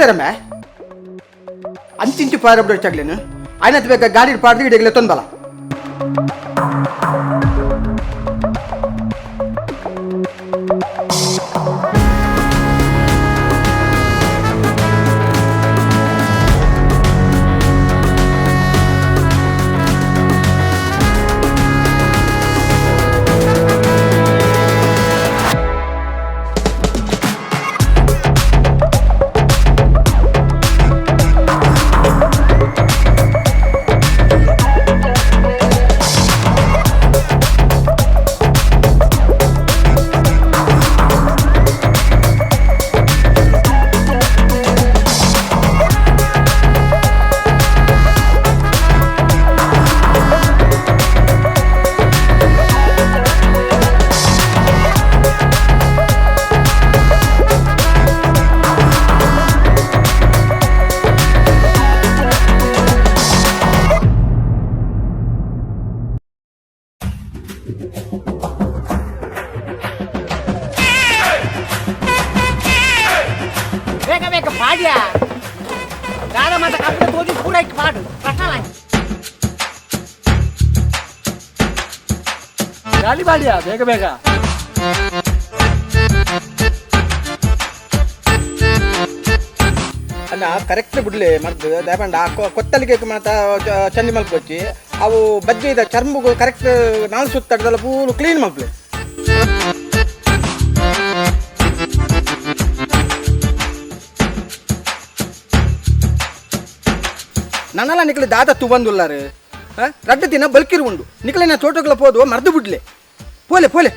ತಿಕ್ಕಿದಾರಮ್ಮ ಅಂಚಿಂಚು ಪಾರ ಬಿಡೋಚಾಗ್ಲೇನು ಆಯ್ನತ್ ಬೇಕ ಗಾಡಿ ಪಾಡ್ದು ಇಡಗಲೆ ತೊಂದಲ್ಲ. ಬೇಗ ಬೇಗ ಪಾಡ್ಯ ದಾದ ಮಾತ ಕಬ್ಬು ತೋಜಿ ಪೂರೈಕ್ ಪಾಡು ಪ್ರಶ್ನೆ. ಗಾಲಿ ಬಾಡಿಯ ಬೇಗ ಬೇಗ. ಅಲ್ಲ, ಕರೆಕ್ಟ್ ಬಿಡ್ಲಿ ಮದ್ದು ದಯಪಂಡ ಕೊತ್ತಲಿಗೆ ಮಾತ ಚಂಡಿ ಮಲ್ಪೊಚ್ಚಿ. ಅವು ಬಜ್ಜೆ ಚರ್ಮಗು ಕರೆಕ್ಟ್ ನಾಲ್ ಸುತ್ತಡ್ದಲ್ಲ, ಪೂರು ಕ್ಲೀನ್ ಮಲ್ಪಲೆ. ನನ್ನಲ್ಲ ನಿಕ್ಲೆ ದಾದ ತುವಂದುಲ್ಲಾರು. ರಡ್ಡು ದಿನ ಬಲ್ಕಿರು ಉಂಡು. ನಿಕ್ಲೆ ನಾ ತೋಟಗಳ ಪೋದು ಮರ್ದು ಬಿಡ್ಲೆ. ಪೋಲೆ ಪೋಲೆ.